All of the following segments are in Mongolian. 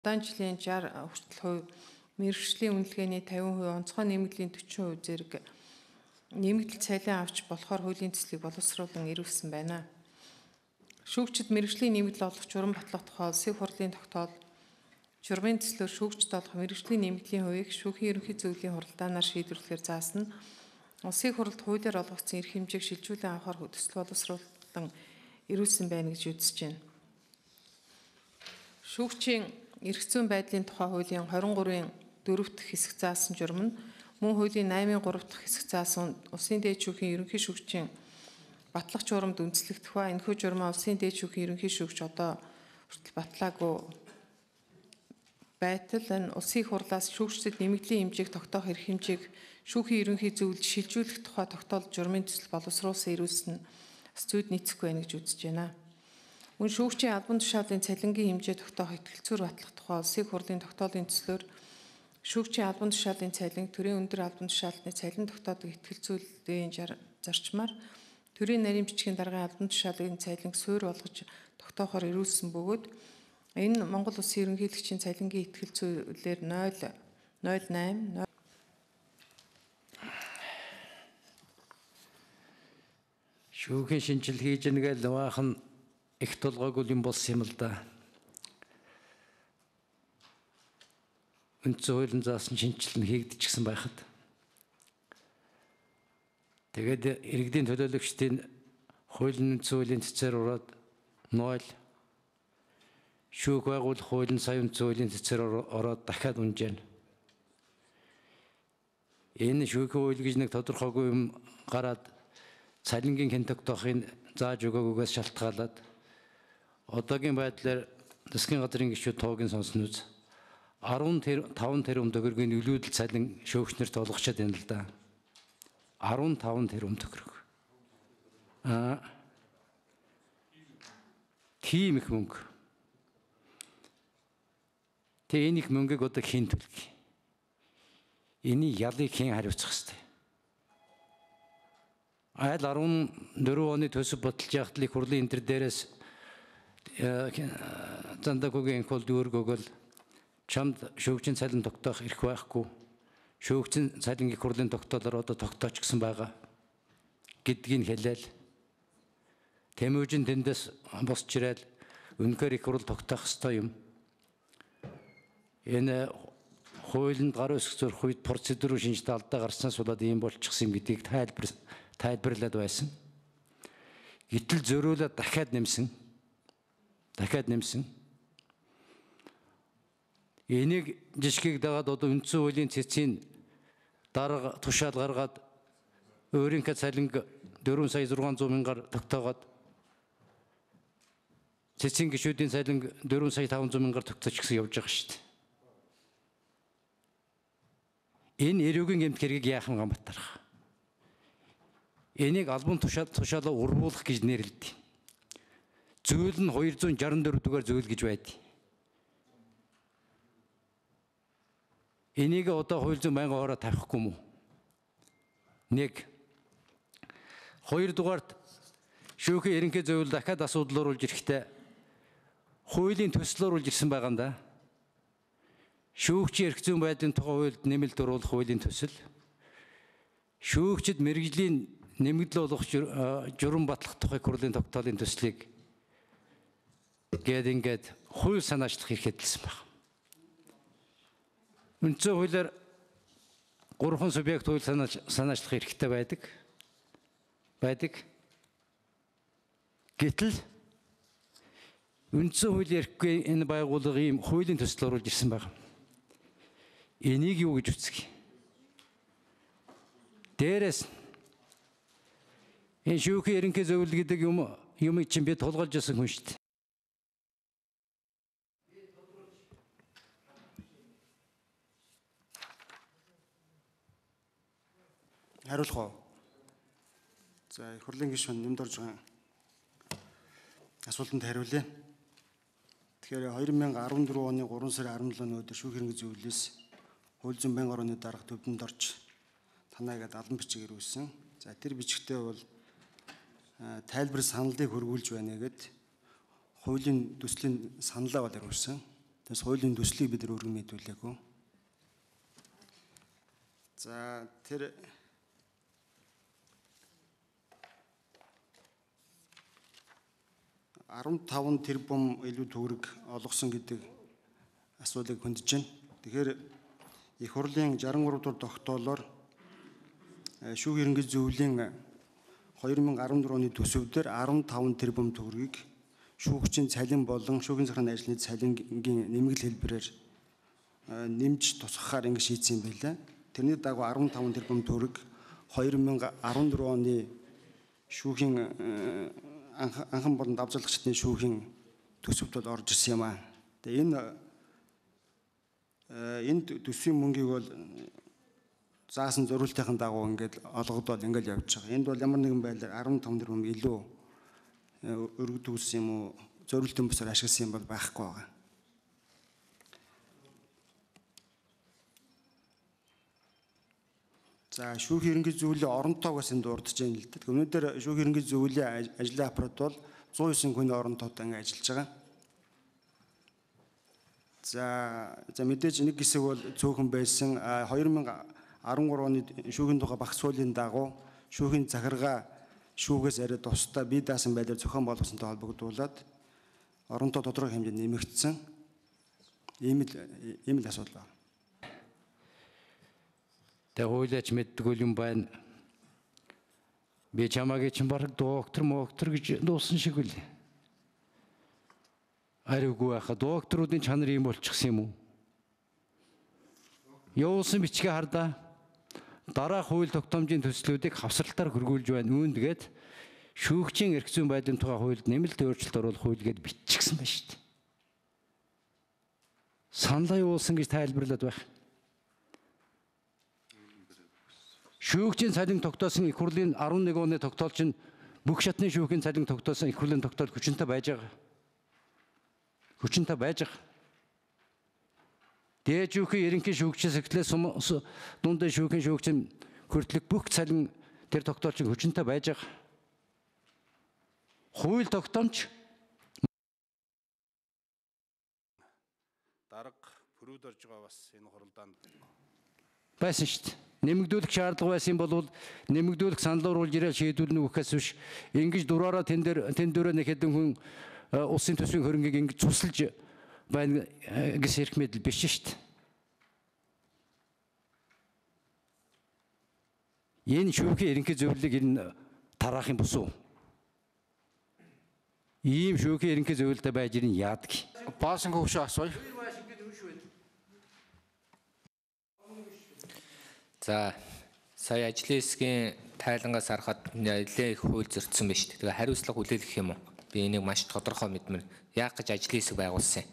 Удаан жилийн 60 хүртэл хувь, мэргэжлийн үнэлгээний 50%, онцгой нэмэгдлийн 40% зэрэг нэмэгдэл цалин авч болохоор хуулийн төслийг боловсруулан ирүүлсэн байна. Шүүгчид мэргэжлийн нэмэгдэл олох журам батлах тухай улсын хурлын тогтоол журмын төслөөр шүүгчид олох мэргэжлийн нэмэгдлийн хувийг шүүхийн ерөнхий зөвлөлийн хуралдаанаар шийдвэрлэхээр заасан нь улсын хурлд хуулиар олгогдсон эрх хэмжээг шилжүүлэн авахар төсөл боловсруулан ирүүлсэн байна гэж үзэж байна. Шүүгчийн эрх зүйн байдлын тухай хуулийн 23-ын 4 дахь хэсэг заасан журам нь мөн хуулийн 8-ын 3 дахь хэсэг заасан улсын дээд шүүхийн ерөнхий шүүгчийн батлах журамд үндэслэгдэх ба энэхүү журмаа улсын дээд шүүхийн ерөнхий шүүгч одоо хүртэл батлаагүй байтал энэ улсын их хурлаас шүүгчдэд нэмэгдлийн хэмжээг тогтоох эрх хэмжээг шүүхийн ерөнхий зөвлөлд шилжүүлэх тухай тогтоол журмын төсөл боловсруулсан ирүүлсэн нь зүйд нийцэхгүй байна гэж үзэж байна. Мөн шүүгчийн албан тушаалын цалингийн хэмжээ тогтоох итгэлцүүр батлах тухай улсын их хурлын тогтоолын төслөөр шүүгчийн албан тушаалын цалин төрийн өндөр албан тушаалтны цалин тогтоодог итгэлцүүллийн зарчмаар төрийн нарийн бичгийн даргын албан тушаалын цалинг суур болгож тогтоохоор ирүүлсэн бөгөөд энэ Монгол Улсын ерөнхийлөгчийн цалингийн итгэлцүүлээр 0.08 Шүүхийн шинжил хийж нэгээл нуахан их тулгаагүй юм болсон юм л да. Үндсэн хуулийн заасан шинжил нь хийгдчихсэн байхад тэгээд иргэдийн төлөөлөгчдийн хуулийн үндсэн хуулийн цэцээр ороод 0 шүүх байгуулах хуулийн сая үндсэн хуулийн цэцээр ороод дахиад унжээ. Энэ шүүхийн хууль гэж нэг тодорхойгүй юм гараад цалингийн хэн тогтоохыг зааж өгөөгөөс шалтгаалаад одоогийн байдлаар засгийн газрын гишүүд тоогийн сонсно үз 15 тэрбум төгрөгийн нөлөөдөл цалин шүүгч нарт олгочод байна л да. 15 тэрбум төгрөг. Тийм их мөнгө. Тэгээ энэ их мөнгийг одоо хэн төлөх? Эний ялыг хэн хариуцах хэвтэй? Айл 14 оны төсөв баталж яхад л их хурлын энэ төр дээрээс Зандакугийн энхол дүүргөөгөл чамд шүүгчийн цалин тогтоох эрх байхгүй. Шүүгчийн цалин их хурлын тогтоолоор одоо тогтооч гэсэн байгаа гэдгийг хэлээл. Тэмүүжин тэндээс босч ирээл үнэхээр их хурл тогтоох ёстой юм. Энэ хуулинд гар үсэх зурх үед процедур шинжтэй алдаа гарснаас болоод ийм болчихсон юм гэдгийг тайлбарлаад байсан. Гэтэл зөрөөлөө дахиад нэмсэн. Дахиад нэмсэн. Энийг жишгийг дагаад одоо үндсэн хуулийн цэцгийн дарга тушаал гаргаад өөрийнхөө цалинг 4 сая 600 мянгаар тогтоогоод цэцгийн гишүүдийн цалинг 4 сая 500 мянгаар тогтооч гэсэн явж байгаа шүү дээ. Энэ эрүүгийн гэмт хэргийг яахан Ганбатарх. Энийг албан тушаалаа урвуулах гэж нэрлэдэг. Зүйл нь 264 дугаар зүйл гэж байдаг. Энийг одоо хууль зүйн байнгын хороо тавихгүй юм уу? Нэг. Хоёрдугаарт шүүхийн ерөнхий зөвлөл дахиад асуудал оруулж ирэхдээ хуулийн төсөл оруулж ирсэн байгаа юм да. Шүүгчийн эрх зүйн байдлын тухай хуульд нэмэлт оруулах хуулийн төсөл. Шүүгчид мэргэжлийн нэмэгдэл олгох журам батлах тухай хурлын тогтоолын төслийг гээд ингээд хууль санаачлах эрх эдэлсэн байна. Үндсэн хуулиар 3 субъект хууль санаачлах эрхтэй байдаг. Гэтэл үндсэн хууль эрхгүй энэ байгууллага ийм хуулийн төсөл оруулж ирсэн байна. Энийг юу гэж үзэх юм? Дээрээс энэ шүүхийн ерөнхий зөвлөл гэдэг юмыг чинь би тулгуулж байсан хүн шүү дээ. Хариулах уу? За, их хурлын гишүүн нэмд орж байгаа асуултанд хариулъя. Тэгэхээр 2014 оны 3 сарын 17-ны өдөр шүүх ерөнхий зөвлөлөөс хууль зүйн байнгын орооны дарга төвдөнд орж танаа гээд албан бичиг ирүүлсэн. За, тэр бичгтээ бол тайлбар саналыг хөргүүлж байна гэд хуулийн төслийн саналаа бол ирүүлсэн. Тэгээс хуулийн төслийг бид нар өргөн мэдүүлээгүй. За тэр 15 тэрбум илүү төгрөг олгосон гэдэг асуудлыг хөндөж байна. Тэгэхээр их хурлын 63 дугаар тогтоолоор шүүх ерөнхий зөвлөлийн 2014 оны төсөв дээр 15 тэрбум төгрөгийг шүүгчийн цалин болон шүүхийн захиргааны ажлын цалингийн нэмэгдэл хэлбэрээр нэмж тусгахаар ингэ шийдсэн юм байлаа. Тэрний дагуу 15 тэрбум төгрөг 2014 оны шүүхийн анхан болон давзалгачдын шүүхийн төсөвт бол орж ирсэн юм аа. Тэгээ энэ төсвийн мөнгийг бол заасан зориултын дагуу ингээд олгодол ингээд явж байгаа. Энд бол ямар нэгэн байдлаар 15 тэрбум илүү өргөдүүлсэн юм уу, зориултын бусаар ашигласан юм бол байхгүй байгаа. За шүүх ерөнхий зөвлөлийн оронтоогоос энд дурдж байна л да. Өнөөдөр шүүх ерөнхий зөвлөлийн ажлын аппарат бол 109 хүний оронтоотой ингээд ажиллаж байгаа. За мэдээж нэг хэсэг бол цөөхөн байсан. 2013 оны шүүхийн тухай багц хуулийн дагуу шүүхийн захиргаа шүүгээс арай тусдаа бие даасан байдлаар зохион байгуулсантай холбогдуулаад оронтоо тодорхой хэмжээнд нэмэгдсэн. Ийм л асуудал байна. Тэ хуулиач мэддэггүй юм байна. Би чамаагийн чинь бараг доктор моктор гэж дуусан шиг үл. Ариугүй байха докторуудын чанар ийм болчихсон юм уу? Явуулсан бичгээ хардаа. Дараа хууль тогтоомжийн төслүүдийг хавсралтаар хөргүүлж байна. Үүнд гээд шүүгчийн эрх зүйн байдлын тухай хуульд нэмэлт өөрчлөлт оруулах хууль гээд биччихсэн байна шүү дээ. Саналаа явуулсан гэж тайлбарлаад байх. Шүүгчийн цалин тогтоосон их хурлын 11 оны тогтоол чинь бүх шатны шүүхийн цалин тогтоосон их хурлын тогтоол хүчинтэй байж байгаа. Хүчинтэй байж байгаа. Дээд шүүхийн ерөнхий шүүгчээс эхлээ дундын шүүхийн шүүгчийн хүртэлх бүх цалин тэр тогтоол чинь хүчинтэй байж байгаа. Хууль тогтоомж дарга пүрүүд орж байгаа бас энэ хуралдаанд байсан шүү дээ. Нэмэгдүүлэх шаардлага байсан бол нэмэгдүүлэх санал оруулж ирэл шийдвэрлэнэ гэхээс биш ингэж дураараа тэн дээр тэн дөрөө нэг хэдэн хүн улсын төсвийн хөрөнгийг ингэж цусалж байна гэсэн эрх мэдэл биш шүү дээ. Энэ шүүхийн ерөнхий зөвлөлийг энэ тараах юм бус уу? Ийм шүүхийн ерөнхий зөвлөлтэй байж ирэн яадаг. Баасан хөвшөө асууя. За сая ажлын хэсгийн тайлангаас харахад нэлээд их хууль зөрчсөн байна шүү дээ. Тэгээ хариуцлага хүлээлгэх юм уу? Би энийг маш тодорхой мэдмээр. Яах гэж ажлын хэсэг байгуулсан юм?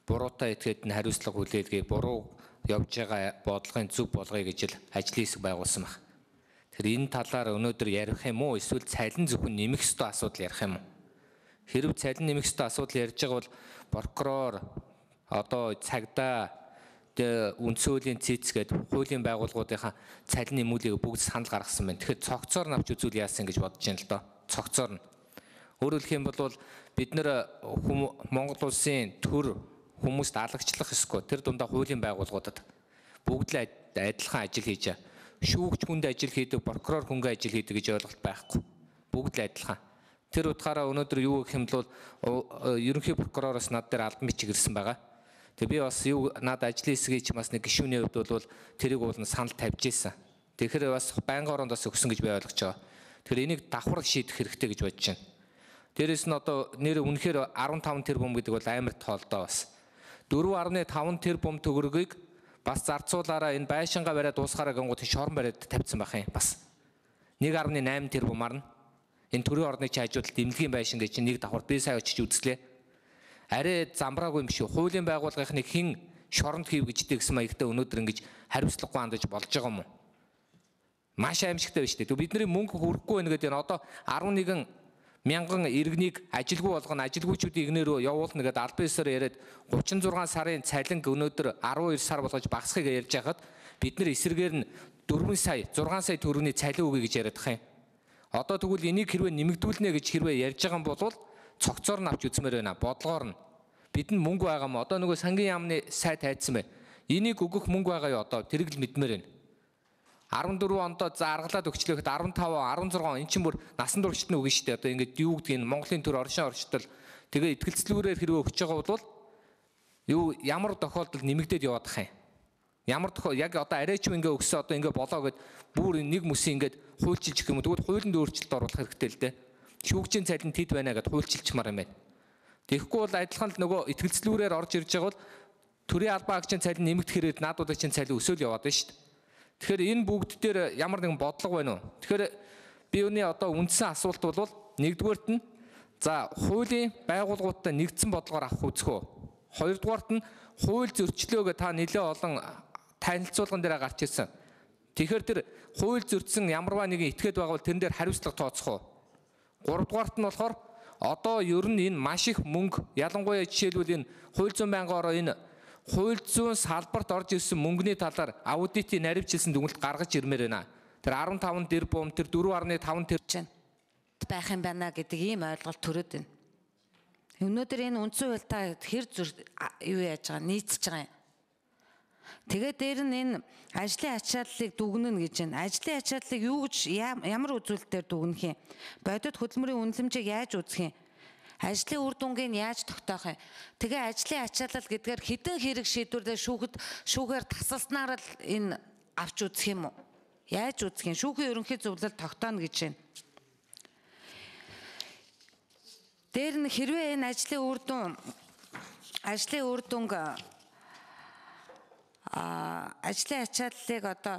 Буруутай этгээд нь хариуцлага хүлээлгэе, буруу явж байгаа бодлогын зөв болгоё гэж л ажлын хэсэг байгуулсан баг. Тэгэхээр энэ талаар өнөөдөр ярих юм уу? Эсвэл цалин зөвхөн нэмэх ёстой асуудал ярих юм уу? Хэрв цалин нэмэх ёстой асуудал ярьж байгаа бол прокурор одоо цагдаа үндсэн хуулийн цэц гээд хуулийн байгууллагуудынхаа цалин нэмүүлгийг бүгд санал гаргасан байна. Тэгэхээр цогцоор нь авч үзвэл яасан гэж бодож байна л доо. Цогцоор нь. Өөрөөр хэлэх юм бол бид нэр Монгол улсын төр хүмүүст алагчлах ёсгүй. Тэр дундаа хуулийн байгууллагуудад бүгд л адилхан ажил хийж байгаа. Шүүгч хүнд ажил хийдэг, прокурор хүнгээ ажил хийдэг гэж ойлголт байхгүй. Бүгд л адилхан. Тэр утгаараа өнөөдөр юу гэх юм бол ерөнхий прокуророос над дээр албан бичиг ирсэн байгаа. Тэгээ би бас юу над ажлын хэсгийг ч бас нэг гишүүний хувьд бол тэрийг уул нь санал тавьж ирсэн. Тэгэхээр бас байнгын оронд бас өгсөн гэж би ойлгож байгаа. Тэгэхээр энийг давхар шийдэх хэрэгтэй гэж бодож байна. Дээрээс нь одоо нэр үнэхээр 15 тэрбум гэдэг бол амар тоолдоо бас. 4.5 тэрбум төгрөгийг бас зарцуулаараа энэ байшингаа бариад дуусгаараа гингууд шорон бариад тавьсан байх юм бас. 1.8 тэрбумаар нь энэ төрийн орны чи хажуудалд эмнэлгийн байшин гэж нэг давхар би сая очиж үзлээ. Арай замбраагүй юм шүү. Хуулийн байгууллагынхны хэн шоронд хийв гэж дэгсэн маягтай өнөөдөр ингэж хариуцлагагүй хандаж болж байгаа юм уу? Маш аимшигтай байна шүү дээ. Бидний мөнгө хүрхгүй байна гэдэг нь одоо 11 мянган иргэнийг ажилгүй болгоно, ажилгүйчүүдийн игнэр рүү явуулна гэдээ албан ёсоор яриад 36 сарын цалинг өнөөдөр 12 сар болгож багасхыг ярьж байхад бид нар эсрэгээр нь 4 сая, 6 сая төгрөгийн цалин өгье гэж яриад байгаа юм. Одоо тэгвэл энийг хэрвээ нэмэгдүүлнэ гэж хэрвээ ярьж байгаа юм бол цогцоор нь авч үзмээр байна. Бодлогоор нь. Бидэнд мөнгө байгаа мó? Одоо нөгөө сангийн яамны сайд хайцсан бай. Энийг өгөх мөнгө байгаа юу одоо? Тэрийг л мэдмээр байна. 14 онд за аргалаад өгчлөөхөд 15 он, 16 он эн чинь бүр насан туршид нь өгнө шүү дээ. Одоо ингээд юу гэдгийг Монголын төр оршин орштол тэгээ итгэлцлүүрээр хэрвээ өгч байгаа бол юу ямар тохиолдолд нэмэгдээд яваад ах юм. Ямар тохиол яг одоо арай ч ингээ өгсөн одоо ингээ болоо гэд бүр нэг мөсөн ингээд хуульчилж гэх юм уу. Тэгвэл хуулинд өөрчлөлт оруулах хэрэгтэй л дээ. Шүүгчийн цалин тэд байна гэд хуульчилчмаар юм байна. Тэгэхгүй бол адилхан л нөгөө итгэлцлүүрээр орж ирж байгаа бол төрийн албан агчийн цалин нэмэгдэх хэрэг наадуулагчийн цалин өсөөл яваад байна шүү дээ. Тэгэхээр энэ бүгд дээр ямар нэгэн бодлого байна уу? Тэгэхээр би үүний одоо үндсэн асуулт бол нэгдүгээрт нь за хуулийн байгууллагуудтай нэгдсэн бодлогоор авах үзэх үү? Хоёрдугаарт нь хууль зөрчлөөгөө та нэлээд олон танилцуулган дээр гарч ирсэн. Тэгэхээр тэр хууль зөрчсөн ямарваа нэгэн этгээд байгаа бол тэрэн дээр хариуцлага тооцох уу? Гуравдугаарт нь болохоор одоо ер нь энэ маш их мөнгө ялангуяа жишээлбэл энэ хууль зүйн байнгын ороо энэ хууль зүйн салбарт орж ирсэн мөнгөний талаар аудитын наривчилсан дүгнэлт гаргаж ирмээр байна. Тэр 15 тэрбум, тэр 4.5 тэр байх юм байна гэдэг ийм ойлголт төрөөд байна. Өнөөдөр энэ үндсэн хуультай хэр зүр юу яаж байгаа нийцэж байгаа юм. Тэгээ дээр нь энэ ажлын ачааллыг дүгнэнэ гэж байна. Ажлын ачааллыг юу гэж ямар үзүүлэлтээр дүгнэх юм? Бодит хөдөлмөрийн үнэлэмжийг яаж үзэх юм? Ажлын үр дүнгийг яаж тогтоох юм? Тэгээ ажлын ачаалал гэдгээр хэдэн хэрэг шийдвэрлээ шүүхээр тасалснаар л энэ авч үзэх юм уу? Яаж үзэх юм? Шүүхийн ерөнхий зөвлөл тогтооно гэж байна. Дээр нь хэрвээ энэ ажлын үр дүнг ажлын ачааллыг одоо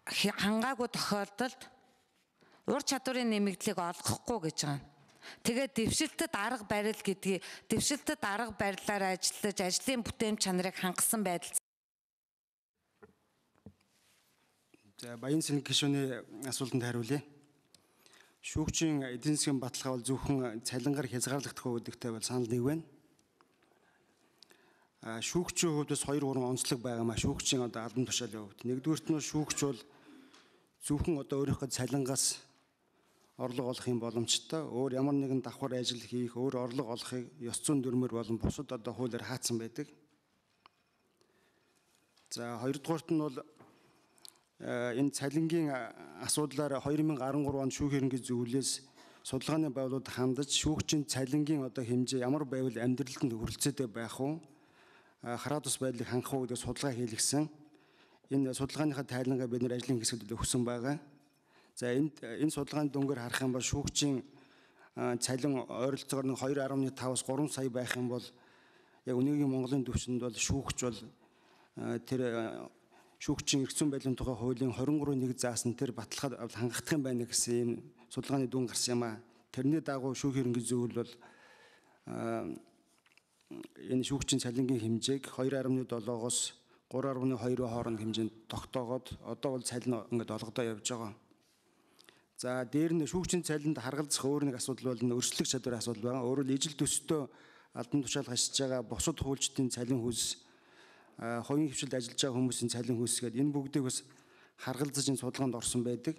хангаагүй тохиолдолд ур чадварын нэмэгдлийг олгохгүй гэж байгаа. Тэгээд дэвшилтэд арга барил гэдгийг дэвшилтэд арга барилаар ажиллаж ажлын бүтээмж чанарыг хангасан байдал. За Баян Сэнг гишүүний асуултанд хариулъя. Шүүгчийн эдийн засгийн баталгаа бол зөвхөн цалингаар хязгаарлагдах уу гэдэгтэй бол санал нэг байна. Шүүгчийн хувьд бас 2 3 онцлог байгаа маа. Шүүгчийн одоо албан тушаалын хувьд. Нэгдүгээрт нь шүүгч бол зөвхөн одоо өөрийнхөө цалингаас орлого олох юм боломжтой. Өөр ямар нэгэн давхар ажил хийх, өөр орлого олохыг ёс зүйн дүрмээр болон бусад одоо хуулиар хаацсан байдаг. За хоёрдугаарт нь бол энэ цалингийн асуудлаар 2013 онд шүүх ерөнхий зөвлөлөөс судалгааны байгууллагууд хандаж шүүгчийн цалингийн одоо хэмжээ ямар байвал амьдралд хүрэлцээтэй байх уу, хараа тус байдлыг хангах уу гэдэг судалгаа хийлгэсэн. Энэ судалгааныхаа тайлангаа бид нар ажлын хэсэгт өгсөн байгаа. За энэ судалгааны дүнгээр харах юм бол шүүгчийн цалин ойролцоогоор нэг 2.5-аас 3 сая байх юм бол яг өнөөгийн Монголын түвшинд бол шүүгч бол тэр шүүгчийн эрх зүйн байдлын тухай хуулийн 23.1 заасан тэр баталгаа хангах юм байна гэсэн ийм судалгааны дүн гарсан юм аа. Тэрний дагуу шүүх ерөнхий зөвлөл бол энэ шүүгчийн цалингийн хэмжээг 2.7-оос 3.2 хооронд хэмжээнд тогтоогоод одоо бол цалин ингээд олгодоо явж байгаа. За дээр нь шүүгчийн цалинд харгалзах өөр нэг асуудал бол өрсөлдөх чадварын асуудал байгаа. Өөрөөр ижил төстэй албан тушаал хашиж байгаа бусад хуульчдын цалин хөлс, хувийн хвшилд ажиллаж байгаа хүмүүсийн цалин хөлс гэдэг энэ бүгдийг бас харгалзаж энэ судалгаанд орсон байдаг.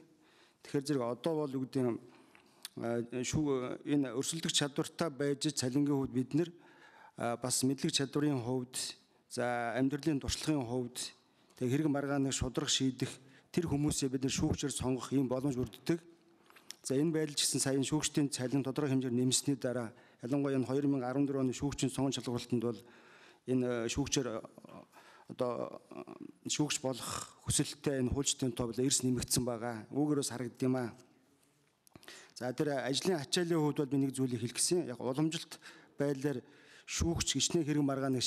Тэгэхээр зэрэг одоо бол юу гэдэг энэ өрсөлдөх чадвартай байж цалингийн хувьд бид нэр бас мэдлэг чадварын хувьд, за амьдралын туршлагын хувьд тэг хэрэг маргааныг шудраг шийдэх тэр хүмүүсээ бид нар шүүгчээр сонгох ийм боломж бүрддэг. За энэ байдал ч гэсэн сая шүүгчдийн цалин тодорхой хэмжээгээр нэмсэний дараа ялангуяа энэ 2014 оны шүүгчийн сонгон шалгуултанд бол энэ шүүгчээр одоо шүүгч болох хүсэлттэй энэ хуульчдын тоо эрс нэмэгдсэн байгаа. Үүгээр бас харагддаг юм аа. За тэр ажлын ачааллын хувьд бол би нэг зүйлийг хэлэх гэсэн. Яг уламжлалт байдлаар шүүгч гişний хэрэг маргааныг